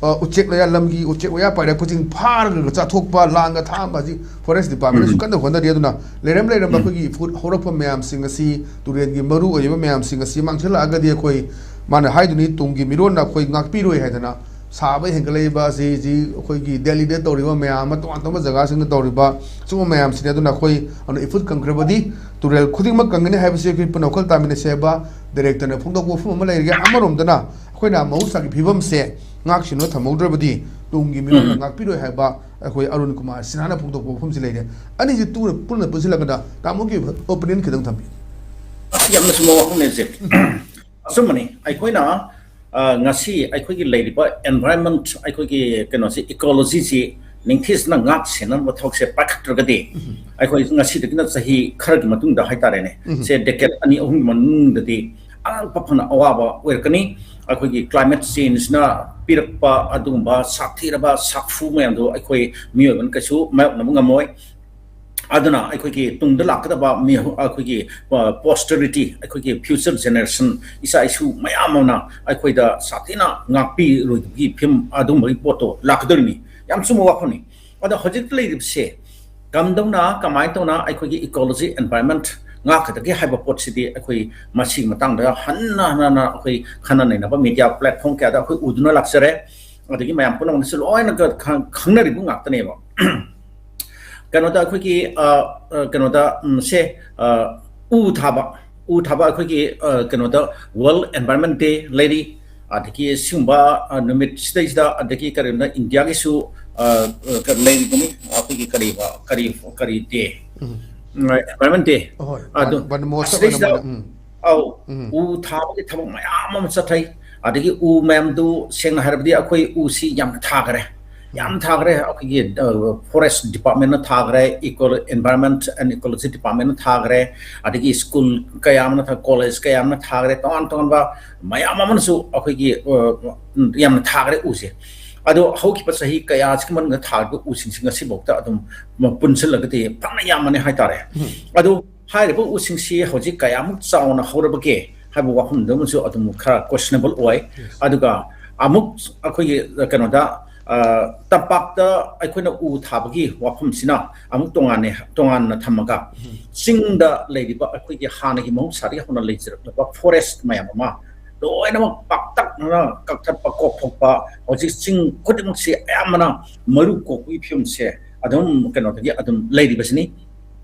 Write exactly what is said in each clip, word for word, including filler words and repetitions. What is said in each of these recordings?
ꯑ, ꯎꯆꯦꯛ ꯂꯣꯌꯥ, ꯂꯝꯒꯤ ꯎꯆꯦꯛ ꯋꯥꯌꯥ ꯄꯥꯏꯔꯛꯄꯁꯤꯡ ꯐꯥꯔꯒ ꯆꯥꯊꯣꯛꯄ, ꯂꯥꯡꯒ ꯊꯥꯛꯑꯝꯕ ꯑꯁꯤ ꯐꯣꯔꯦꯁ ꯗꯤꯄꯥꯔꯠꯃꯦꯟꯅꯁꯨ ꯎꯝ꯫ ꯀꯟꯅ ꯍꯣꯠꯅꯔꯤ꯫ ꯑꯗꯨꯅ ꯂꯩꯔꯝ ꯂꯩꯔꯝꯕ ꯎꯝ꯫ ꯑꯩꯈꯣꯏꯒꯤ ꯏꯐꯨꯠ ꯍꯧꯔꯛꯐꯝ ꯃꯌꯥꯝꯁꯤꯡ ꯑꯁꯤ, ꯇꯨꯔꯦꯜꯒꯤ ꯃꯔꯨ ꯑꯣꯏꯔꯤꯕ ꯃꯌꯥꯝꯁꯤꯡ ꯑꯁꯤ ꯃꯥꯡꯁꯤꯜꯂꯛꯑꯒꯗꯤ ꯑꯩꯈꯣꯏ, ꯃꯥꯅ ꯍꯥꯏꯗꯨꯅꯤ, ꯇꯨꯡꯒꯤ ꯃꯤꯔꯣꯟꯅ ꯑꯩꯈꯣꯏ ꯉꯥꯛꯄꯤꯔꯣꯏ ꯍꯥꯏꯗꯅ ꯁꯥꯕ ꯍꯦꯟꯒꯠꯂꯛꯏꯕ ꯑꯁꯤ, ꯍꯧꯖꯤꯛ ꯑꯩꯈꯣꯏꯒꯤ ꯗꯦꯜꯂꯤꯗ ꯇꯧꯔꯤꯕ ꯃꯌꯥꯝ ꯑꯃ, ꯇꯣꯉꯥꯟ ꯇꯣꯉꯥꯟꯕ ꯖꯒꯥꯁꯤꯡꯗ ꯇꯧꯔꯤꯕ ꯁꯤꯒꯨꯝꯕ ꯃꯌꯥꯝꯁꯤꯅꯤ꯫ ꯑꯗꯨꯅ ꯑꯩꯈꯣꯏ, ꯑꯗꯨꯅ ꯏꯐꯨꯠ ꯀꯪꯈ꯭ꯔꯕꯗꯤ ꯇꯨꯔꯦꯜ ꯈꯨꯗꯤꯡꯃꯛ ꯀꯪꯒꯅꯤ ꯍꯥꯏꯕꯁꯤ ꯑꯩꯈꯣꯏ ꯄꯨꯟꯅ ꯋꯥꯈꯜ ꯇꯥꯃꯤꯟꯅꯁꯤ ꯍꯥꯏꯕ ꯗꯤꯔꯦꯛꯇꯔꯅ ꯐꯣꯡꯗꯣꯛꯄ ꯋꯥꯐꯝ ꯑꯃ ꯂꯩꯔꯒ, ꯑꯃꯔꯣꯝꯗꯅ ꯑꯩꯈꯣꯏꯅ ꯃꯍꯧꯁꯥꯒꯤ ꯐꯤꯕꯝꯁꯦ ꯉꯥꯛ ꯁꯦꯟꯅ ꯊꯝꯍꯧꯗ꯭ꯔꯕꯗꯤ ꯇꯨꯡꯒꯤ ꯃꯤꯔꯣꯜꯅ ꯎꯝ꯫ ꯉꯥꯛꯄꯤꯔꯣꯏ ꯍꯥꯏꯕ ꯑꯩꯈꯣꯏ ꯑꯔꯨꯟ ꯀꯨꯃꯥꯔ ꯁꯤꯟꯍꯥꯅ ꯐꯣꯡꯗꯣꯛꯄ ꯋꯥꯐꯝꯁꯤ ꯂꯩꯔꯦ꯫ ꯑꯅꯤꯁꯤ ꯇꯨꯅ, ꯄꯨꯟꯅ ꯄꯨꯟꯁꯤꯜꯂꯒꯗ ꯇꯥꯃꯣꯒꯤ ꯑꯣꯄꯤꯅꯤꯌꯟ ꯈꯤꯇꯪ ꯊꯝꯕꯤꯌꯨ꯫ ꯌꯥꯝꯅ ꯆꯨꯝꯕ ꯋꯥꯐꯝꯅꯦ ꯍꯧꯖꯤꯛ꯫ ꯑꯆꯨꯝꯕꯅꯤ꯫ ꯑꯩꯈꯣꯏꯅ, ꯑ, ꯉꯁꯤ ꯑꯩꯈꯣꯏꯒꯤ ꯂꯩꯔꯤꯕ environment, ꯑꯩꯈꯣꯏꯒꯤ ꯀꯩꯅꯣꯁꯤ, ecologyꯁꯤ ꯅꯤꯡꯊꯤꯖꯅ ꯉꯥꯛ ꯁꯦꯟꯅꯕ ꯊꯕꯛꯁꯦ ꯄꯥꯏꯈꯠꯇ꯭ꯔꯒꯗꯤ, ꯎꯝ꯫ ꯑꯩꯈꯣꯏ ꯉꯁꯤꯗꯒꯤꯅ ꯆꯍꯤ ꯈꯔꯒꯤ ꯃꯇꯨꯡꯗ ꯍꯥꯏꯇꯥꯔꯦꯅꯦ, ꯎꯝ꯫ ꯁꯦ decade ꯑꯅꯤ ꯑꯍꯨꯝꯒꯤ ꯃꯅꯨꯡꯗꯗꯤ ꯑꯉꯛꯄ ꯐꯅ ꯑꯋꯥꯕ ꯑꯣꯏꯔꯛꯀꯅꯤ꯫ ꯑꯩꯈꯣꯏꯒꯤ climate changeꯅ ꯄꯤꯔꯛꯄ ꯑꯗꯨꯒꯨꯝꯕ ꯁꯥꯊꯤꯔꯕ ꯁꯥꯐꯨ ꯃꯌꯥꯝꯗꯣ ꯑꯩꯈꯣꯏ ꯃꯤꯑꯣꯏꯕꯅ ꯀꯩꯁꯨ ꯃꯥꯌꯣꯛꯅꯕ ꯉꯝꯃꯣꯏ꯫ ꯑꯗꯨꯅ ꯑꯩꯈꯣꯏꯒꯤ ꯇꯨꯡꯗ ꯂꯥꯛꯀꯗꯕ ꯃꯤ-, ꯑꯩꯈꯣꯏꯒꯤ, ꯑ, posterity, ꯑꯩꯈꯣꯏꯒꯤ future generation, ꯏꯆꯥ ꯏꯁꯨ ꯃꯌꯥꯝ ꯑꯃꯅ ꯑꯩꯈꯣꯏꯗ ꯁꯥꯊꯤꯅ ꯉꯥꯛꯄꯤꯔꯣꯏꯗꯕꯒꯤ ꯐꯤꯕꯝ ꯑꯗꯨꯝꯕꯒꯤ ꯄꯣꯠꯇꯣ ꯂꯥꯛꯀꯗꯧꯔꯤꯅꯤ꯫ ꯌꯥꯝ ꯆꯨꯝꯕ ꯋꯥꯐꯝꯅꯤ꯫ ꯑꯗꯣ ꯍꯧꯖꯤꯛ ꯂꯩꯔꯤꯕꯁꯦ ꯀꯝꯗꯧꯅ, ꯀꯃꯥꯏꯅ ꯇꯧꯅ ꯑꯩꯈꯣꯏꯒꯤ ecology, environment ꯉꯥꯛꯀꯗꯒꯦ ꯍꯥꯏꯕ ꯄꯣꯠꯁꯤꯗꯤ ꯑꯩꯈꯣꯏ ꯃꯁꯤꯒꯤ ꯃꯇꯥꯡꯗ ꯍꯟꯅ ꯍꯟꯅ ꯍꯟꯅ ꯑꯩꯈꯣꯏ ꯈꯟꯅ ꯅꯩꯅꯕ media platform ꯀꯌꯥꯗ ꯑꯩꯈꯣꯏ ꯎꯗꯨꯅ ꯂꯥꯛꯆꯔꯦ꯫ ꯑꯗꯒꯤ ꯃꯌꯥꯝ ꯄꯨꯝꯅꯃꯛꯅꯁꯨ ꯂꯣꯏꯅ ꯈꯪ-, ꯈꯪꯅꯔꯤꯕ ꯉꯥꯛꯇꯅꯦꯕ꯫ ꯀꯩꯅꯣꯗ ꯑꯩꯈꯣꯏꯒꯤ, ꯑ, ꯑ, ꯀꯩꯅꯣꯗ, ꯎꯝ, ꯁꯦ, ꯑ, ꯎ ꯊꯥꯕ, ꯎ ꯊꯥꯕ ꯑꯩꯈꯣꯏꯒꯤ, ꯑ, ꯀꯩꯅꯣꯗ World Environment Day ꯂꯩꯔꯤ, ꯑꯗꯒꯤ ꯁꯤꯒꯨꯝꯕ, ꯑ, ꯅꯨꯃꯤꯠ ꯁꯤꯗꯩꯁꯤꯗ, ꯑꯗꯒꯤ ꯀꯔꯤꯒꯨꯝꯕ ꯏꯟꯗꯤꯌꯥꯒꯤꯁꯨ, ꯑ, ꯑ, ꯀ-, ꯂꯩꯔꯤꯕꯅꯤ, ꯑꯩꯈꯣꯏꯒꯤ ꯀꯔꯤꯕ, ꯀꯔꯤ, ꯀꯔꯤ day? ꯎꯝ꯫ ꯎꯝ, Environment Day꯫ ꯑꯍꯣꯏ, ꯑꯗꯨ ꯕꯟ-, ꯕꯟ ꯃꯣꯍꯣꯠꯁꯕ ꯑꯁꯤꯗꯩꯁꯤꯗ, ꯑꯣꯏꯅ ꯃꯣꯏꯅ, ꯎꯝ꯫ ꯑꯧ, ꯎꯝ꯫ ꯎ ꯊꯥꯕꯒꯤ ꯊꯕꯛ ꯃꯌꯥꯝ ꯑꯃ ꯆꯠꯊꯩ꯫ ꯑꯗꯒꯤ ꯎ ꯃꯌꯥꯝꯗꯨ, ꯁꯦꯡꯅ ꯍꯥꯏꯔꯕꯗꯤ, ꯑꯩꯈꯣꯏ ꯎꯁꯤ ꯌꯥꯝ ꯊꯥꯈꯔꯦ꯫ ꯌꯥꯝ ꯎꯝ꯫ ꯊꯥꯈ꯭ꯔꯦ꯫ ꯑꯩꯈꯣꯏꯒꯤ, ꯑ, forest departmentꯅ ꯊꯥꯈ꯭ꯔꯦ, eco-, environment and ecology departmentꯅ ꯊꯥꯈ꯭ꯔꯦ, ꯑꯗꯒꯤ school ꯀꯌꯥ ꯑꯃꯅ ꯊꯥ-, college ꯀꯌꯥ ꯑꯃꯅ ꯊꯥꯈ꯭ꯔꯦ, ꯇꯣꯉꯥꯟ ꯇꯣꯉꯥꯟꯕ ꯃꯌꯥꯝ ꯑꯃꯅꯁꯨ ꯑꯩꯈꯣꯏꯒꯤ, ꯑ, ꯌꯥꯝꯅ ꯊꯥꯈ꯭ꯔꯦ ꯎꯁꯦ꯫ ꯑꯗꯣ ꯍꯧꯈꯤꯕ ꯆꯍꯤ ꯀꯌꯥꯁꯤꯒꯤ ꯃꯅꯨꯡꯗ ꯊꯥꯈꯤꯕ ꯎꯁꯤꯡꯁꯤ ꯉꯁꯤꯐꯥꯎꯗ ꯑꯗꯨꯝ ꯄꯨꯟꯁꯤꯜꯂꯒꯗꯤ ꯐꯅ ꯌꯥꯝꯕꯅꯦ ꯍꯥꯏꯇꯥꯔꯦ꯫ ꯎꯝ꯫ ꯑꯗꯣ ꯍꯥꯏꯔꯤꯕ ꯎꯁꯤꯡꯁꯤ ꯍꯧꯖꯤꯛ ꯀꯌꯥꯃꯨꯛ ꯆꯥꯎꯅ ꯍꯧꯔꯕꯒꯦ ꯍꯥꯏꯕ ꯋꯥꯐꯝꯗꯨꯃꯁꯨ ꯑꯗꯨꯝ ꯈꯔ questionable ꯑꯣꯏ꯫ Yes. ꯑꯗꯨꯒ ꯑꯃꯨꯛ ꯑꯩꯈꯣꯏꯒꯤ ꯀꯩꯅꯣꯗ, ꯑ, ꯇꯝꯄꯥꯛꯇ ꯑꯩꯈꯣꯏꯅ ꯎ ꯊꯥꯕꯒꯤ ꯋꯥꯐꯝꯁꯤꯅ ꯑꯃꯨꯛ ꯇꯣꯉꯥꯟꯅꯦ, ꯇꯣꯉꯥꯟꯅ ꯊꯝꯃꯒ, ꯆꯤꯡꯗ ꯂꯩꯔꯤꯕ ꯑꯩꯈꯣꯏꯒꯤ ꯍꯥꯟꯅꯒꯤ ꯃꯍꯧꯁꯥꯗꯒꯤ ꯍꯧꯅ ꯂꯩꯖꯔꯛꯂꯕ forest ꯃꯌꯥꯝ ꯑꯃ ꯂꯣꯏꯅꯃꯛ ꯄꯥꯛꯇꯛꯅꯅ ꯀꯛꯊꯠꯄ, ꯀꯣꯛꯊꯣꯛꯄ, ꯍꯧꯖꯤꯛ ꯆꯤꯡ ꯈꯨꯗꯤꯡꯃꯛꯁꯦ ꯑꯌꯥꯝꯕꯅ ꯃꯔꯨ ꯀꯣꯛꯄꯒꯤ ꯐꯤꯕꯝꯁꯦ ꯑꯗꯨꯝ ꯀꯩꯅꯣꯗꯒꯤ ꯑꯗꯨꯝ ꯂꯩꯔꯤꯕꯁꯤꯅꯤ꯫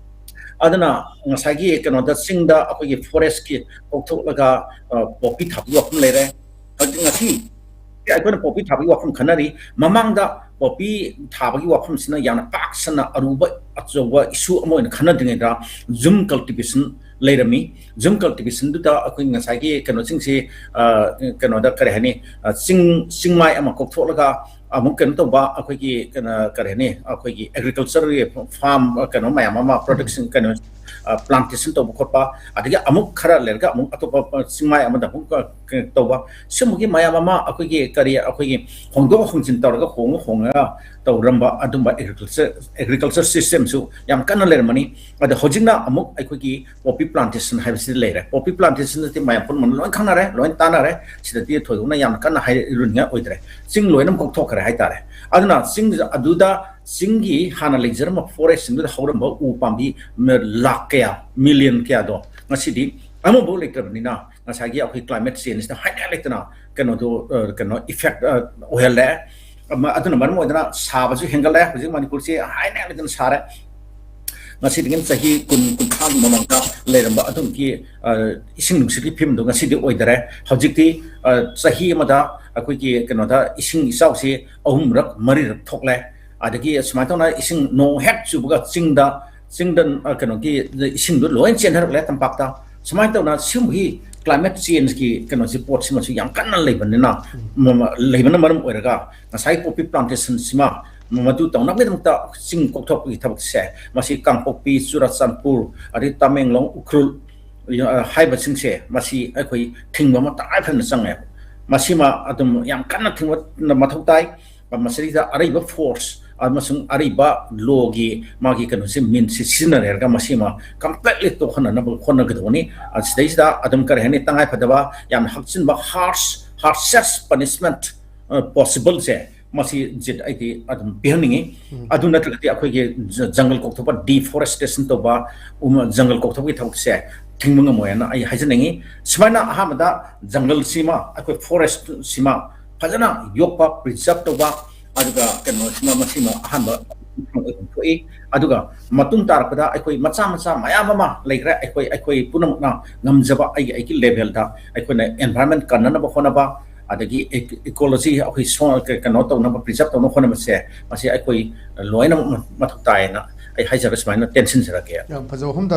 ꯑꯗꯨꯅ ꯉꯁꯥꯏꯒꯤ ꯀꯩꯅꯣꯗ ꯆꯤꯡꯗ ꯑꯩꯈꯣꯏꯒꯤ forestꯀꯤ ꯀꯣꯛꯊꯣꯛꯂꯒ, ꯑ, poppy ꯊꯥꯕꯒꯤ ꯋꯥꯐꯝ ꯂꯩꯔꯦ꯫ ꯍꯧꯖꯤꯛ ꯉꯁꯤ ꯑꯩꯈꯣꯏꯅ poppy ꯊꯥꯕꯒꯤ ꯋꯥꯐꯝ ꯈꯟꯅꯔꯤ꯫ ꯃꯃꯥꯡꯗ poppy ꯊꯥꯕꯒꯤ ꯋꯥꯐꯝꯁꯤꯅ ꯌꯥꯝꯅ ꯄꯥꯛ ꯁꯟꯅ ꯑꯔꯨꯕ ꯑꯆꯧꯕ issue ꯑꯃ ꯑꯣꯏꯅ ꯈꯟꯅꯗ꯭ꯔꯤꯉꯩꯗ ꯖꯨꯝ cultivation ꯂꯩꯔꯝꯃꯤ꯫ ꯖꯨꯝ cultivationꯗꯨꯗ ꯑꯩꯈꯣꯏ ꯉꯁꯥꯏꯒꯤ ꯀꯩꯅꯣꯁꯤꯡꯁꯤ, ꯑ, ꯀꯩꯅꯣꯗ ꯀꯔꯤ ꯍꯥꯏꯅꯤ, ꯑ, ꯆꯤꯡ, ꯆꯤꯡꯃꯥꯏ ꯑꯃ ꯀꯣꯛꯊꯣꯛꯂꯒ ꯑꯃꯨꯛ ꯀꯩꯅꯣ ꯇꯧꯕ, ꯑꯩꯈꯣꯏꯒꯤ ꯀꯩꯅꯣ, ꯀꯔꯤ ꯍꯥꯏꯅꯤ, ꯑꯩꯈꯣꯏꯒꯤ agricultureꯒꯤ farm, ꯀꯩꯅꯣ ꯃꯌꯥꯝ ꯑꯃ, production, ꯀꯩꯅꯣ, ꯑ, plantation ꯇꯧꯕ ꯈꯣꯠꯄ, ꯑꯗꯒꯤ ꯑꯃꯨꯛ ꯈꯔ ꯂꯩꯔꯒ ꯑꯃꯨꯛ ꯑꯇꯣꯞꯄ ꯆꯤꯡꯃꯥꯏ ꯑꯃꯗ ꯑꯃꯨꯛ, ꯑ, ꯀꯩꯅꯣ ꯇꯧꯕ, ꯁꯤꯒꯨꯝꯕꯒꯤ ꯃꯌꯥꯝ ꯑꯃ ꯑꯩꯈꯣꯏꯒꯤ ꯀꯔꯤ, ꯑꯩꯈꯣꯏꯒꯤ ꯍꯣꯡꯗꯣꯛ ꯍꯣꯡꯖꯤꯟ ꯇꯧꯔꯒ ꯍꯣꯡꯉ ꯍꯣꯡꯉꯒ ꯇꯧꯔꯝꯕ ꯑꯗꯨꯝꯕ agriculture, agriculture systemꯁꯨ ꯌꯥꯝ ꯀꯟꯅ ꯂꯩꯔꯝꯃꯅꯤ꯫ ꯑꯗꯣ ꯍꯧꯖꯤꯛꯅ ꯑꯃꯨꯛ ꯑꯩꯈꯣꯏꯒꯤ poppy plantation ꯍꯥꯏꯕꯁꯤꯗꯤ ꯂꯩꯔꯦ꯫ Poppy plantationꯗꯤ ꯃꯌꯥꯝ ꯄꯨꯝꯅꯃꯛ ꯂꯣꯏ ꯈꯪꯅꯔꯦ, ꯂꯣꯏ ꯇꯥꯟꯅꯔꯦ꯫ ꯁꯤꯗꯗꯤ ꯊꯣꯏꯗꯣꯛꯅ ꯌꯥꯝꯅ ꯀꯟꯅ ꯍꯥꯏꯔꯨꯅꯤꯡꯉꯥꯏ ꯑꯣꯏꯗ꯭ꯔꯦ꯫ ꯆꯤꯡ ꯂꯣꯏꯅꯃꯛ ꯀꯣꯛꯊꯣꯛꯈ꯭ꯔꯦ ꯍꯥꯏꯇꯥꯔꯦ꯫ ꯑꯗꯨꯅ ꯆꯤꯡ ꯑꯗꯨꯗ, ꯆꯤꯡꯒꯤ ꯍꯥꯟꯅ ꯂꯩꯖꯔꯝꯕ forestꯁꯤꯡꯗꯨꯗ ꯍꯧꯔꯝꯕ ꯎ ꯄꯥꯝꯕꯤ ꯃ-, ꯂꯥꯈ ꯀꯌꯥ, million ꯀꯌꯥꯗꯣ ꯉꯁꯤꯗꯤ ꯑꯃꯐꯥꯎ ꯂꯩꯇ꯭ꯔꯕꯅꯤꯅ, ꯉꯁꯥꯏꯒꯤ ꯑꯩꯈꯣꯏ climate changeꯇ ꯍꯥꯏꯅꯤꯡꯉꯥꯏ ꯂꯩꯇꯅ ꯀꯩꯅꯣꯗꯣ, ꯑ, ꯀꯩꯅꯣ effect, ꯑ, ꯑꯣꯏꯍꯜꯂꯦ꯫ ꯑꯃ, ꯑꯗꯨꯅ ꯃꯔꯝ ꯑꯣꯏꯗꯅ ꯁꯥꯕꯁꯨ ꯍꯦꯟꯒꯠꯂꯦ꯫ ꯍꯧꯖꯤꯛ ꯃꯅꯤꯄꯨꯔꯁꯤ ꯍꯥꯏꯅꯤꯡꯉꯥꯏ ꯂꯩꯇꯅ ꯁꯥꯔꯦ꯫ ꯉꯁꯤꯗꯒꯤ ꯆꯍꯤ ꯀꯨꯟ, ꯀꯨꯟꯊ꯭ꯔꯥꯒꯤ ꯃꯃꯥꯡꯗ ꯂꯩꯔꯝꯕ ꯑꯗꯨꯝꯒꯤ, ꯑ, ꯏꯁꯤꯡ ꯅꯨꯡꯁꯤꯠꯀꯤ ꯐꯤꯕꯝꯗꯣ ꯉꯁꯤꯗꯤ ꯑꯣꯏꯗꯔꯦ꯫ ꯍꯧꯖꯤꯛꯇꯤ, ꯑ, ꯆꯍꯤ ꯑꯃꯗ ꯑꯩꯈꯣꯏꯒꯤ ꯀꯩꯅꯣꯗ ꯏꯁꯤꯡ ꯏꯆꯥꯎꯁꯤ ꯑꯍꯨꯝꯔꯛ, ꯃꯔꯤꯔꯛ ꯊꯣꯛꯂꯦ꯫ ꯑꯗꯒꯤ ꯁꯨꯃꯥꯏꯅ ꯇꯧꯅ ꯏꯁꯤꯡ ꯅꯣꯡ ꯍꯦꯛ ꯆꯨꯕꯒ ꯆꯤꯡꯗ, ꯆꯤꯡꯗ, ꯑ, ꯀꯩꯅꯣꯒꯤ ꯏꯁꯤꯡꯗꯣ ꯂꯣꯏ ꯆꯦꯟꯊꯔꯛꯂꯦ ꯇꯝꯄꯥꯛꯇ꯫ ꯁꯨꯃꯥꯏꯅ ꯇꯧꯅ ꯁꯤꯒꯨꯝꯕꯒꯤ climate changeꯀꯤ ꯀꯩꯅꯣꯁꯤ, ꯄꯣꯠꯁꯤꯃꯁꯨ ꯌꯥꯝ ꯀꯟꯅ ꯂꯩꯕꯅꯤꯅ, ꯃ-, ꯃ-, ꯂꯩꯕꯅ ꯃꯔꯝ ꯑꯣꯏꯔꯒ ꯉꯁꯥꯏ poppy plantationꯁꯤꯃ ꯃꯗꯨ ꯇꯧꯅꯕꯒꯤꯗꯃꯛꯇ ꯆꯤꯡ ꯀꯣꯛꯊꯣꯛꯄꯒꯤ ꯊꯕꯛꯁꯦ, ꯃꯁꯤ ꯀꯥꯡꯄꯣꯛꯄꯤ, ꯆꯨꯔꯆꯥꯟꯄꯨꯔ, ꯑꯗꯩ ꯇꯃꯦꯡꯂꯣꯡ, ꯎꯈ꯭ꯔꯨꯜ, ꯑ, ꯍꯥꯏꯕꯁꯤꯡꯁꯦ, ꯃꯁꯤ ꯑꯩꯈꯣꯏ ꯊꯤꯡꯕ ꯑꯃ ꯇꯉꯥꯏ ꯐꯗꯅ ꯆꯪꯉꯦꯕ꯫ ꯃꯁꯤꯃ ꯑꯗꯨꯝ ꯌꯥꯝ ꯀꯟꯅ ꯊꯤꯡꯕ ꯃꯊꯧ ꯇꯥꯏ꯫ ꯃꯁꯤꯗꯩꯗ ꯑꯔꯩꯕ force ꯑꯃꯁꯨꯡ ꯑꯔꯩꯕ lawꯒꯤ ꯃꯥꯒꯤ ꯀꯩꯅꯣꯁꯦ, meansꯁꯦ ꯁꯤꯖꯤꯟꯅꯔꯒ ꯃꯁꯤꯃ completely ꯇꯣꯛꯍꯟꯅꯅꯕ ꯍꯣꯠꯅꯒꯗꯧꯕꯅꯤ꯫ ꯑ, ꯁꯤꯗꯩꯁꯤꯗ ꯑꯗꯨꯝ ꯀꯔꯤ ꯍꯥꯏꯅꯤ, ꯇꯉꯥꯏ ꯐꯗꯕ ꯌꯥꯝꯅ ꯍꯥꯞꯆꯤꯟꯕ harsh harshest punishment possible ꯁꯦ ꯃꯁꯤ ꯖꯤꯠ ꯑꯩꯗꯤ ꯑꯗꯨꯝ ꯄꯤꯍꯟꯅꯤꯡꯉꯤ꯫ ꯑꯗꯨ ꯅꯠꯇ꯭ꯔꯒꯗꯤ ꯑꯩꯈꯣꯏꯒꯤ ꯖ-, ꯖꯪꯒꯜ ꯀꯣꯛꯊꯣꯛꯄ, deforestation ꯇꯧꯕ, ꯎꯃ-, ꯖꯪꯒꯜ ꯀꯣꯛꯊꯣꯛꯄꯒꯤ ꯊꯕꯛꯁꯦ ꯊꯤꯡꯕ ꯉꯝꯃꯣꯏ ꯍꯥꯏꯅ ꯑꯩ ꯍꯥꯏꯖꯅꯤꯡꯉꯤ꯫ ꯁꯨꯃꯥꯏꯅ ꯑꯍꯥꯟꯕꯗ ꯖꯪꯒꯜꯁꯤꯃ, ꯑꯩꯈꯣꯏ forest ꯁꯤꯃ ꯐꯖꯅ ꯌꯣꯛꯄ, preserve ꯇꯧꯕ, ꯑꯗꯨꯒ ꯀꯩꯅꯣꯁꯤꯃ, ꯃꯁꯤꯃ ꯑꯍꯥꯟꯕ ꯊꯣꯛꯏ꯫ ꯑꯗꯨꯒ ꯃꯇꯨꯡ ꯇꯥꯔꯛꯄꯗ ꯑꯩꯈꯣꯏ ꯃꯆꯥ ꯃꯆꯥ ꯃꯌꯥꯝ ꯑꯃ ꯂꯩꯈ꯭ꯔꯦ꯫ ꯑꯩꯈꯣꯏ, ꯑꯩꯈꯣꯏ ꯄꯨꯝꯅꯃꯛꯅ ꯉꯝꯖꯕ ꯑꯩꯒꯤ, ꯑꯩꯒꯤ level ꯗ ꯑꯩꯈꯣꯏꯅ environment ꯀꯟꯅꯅꯕ ꯍꯣꯠꯅꯕ, ꯑꯗꯒꯤ ec-, ecology ꯑꯩꯈꯣꯏ ꯁꯣ-, ꯀꯩꯅꯣ ꯇꯧꯅꯕ, preserve ꯇꯧꯅꯕ ꯍꯣꯠꯅꯕꯁꯦ, ꯃꯁꯤ ꯑꯩꯈꯣꯏ ꯂꯣꯏꯅꯃꯛ ꯃꯊꯧ ꯇꯥꯏꯌꯦꯅ ꯑꯩ ꯍꯥꯏꯖꯔꯒ ꯁꯨꯃꯥꯏꯅ ꯇꯦꯟꯁꯤꯟꯖꯔꯒꯦ꯫ ꯌꯥꯝ ꯐꯖꯕ ꯋꯥꯐꯝ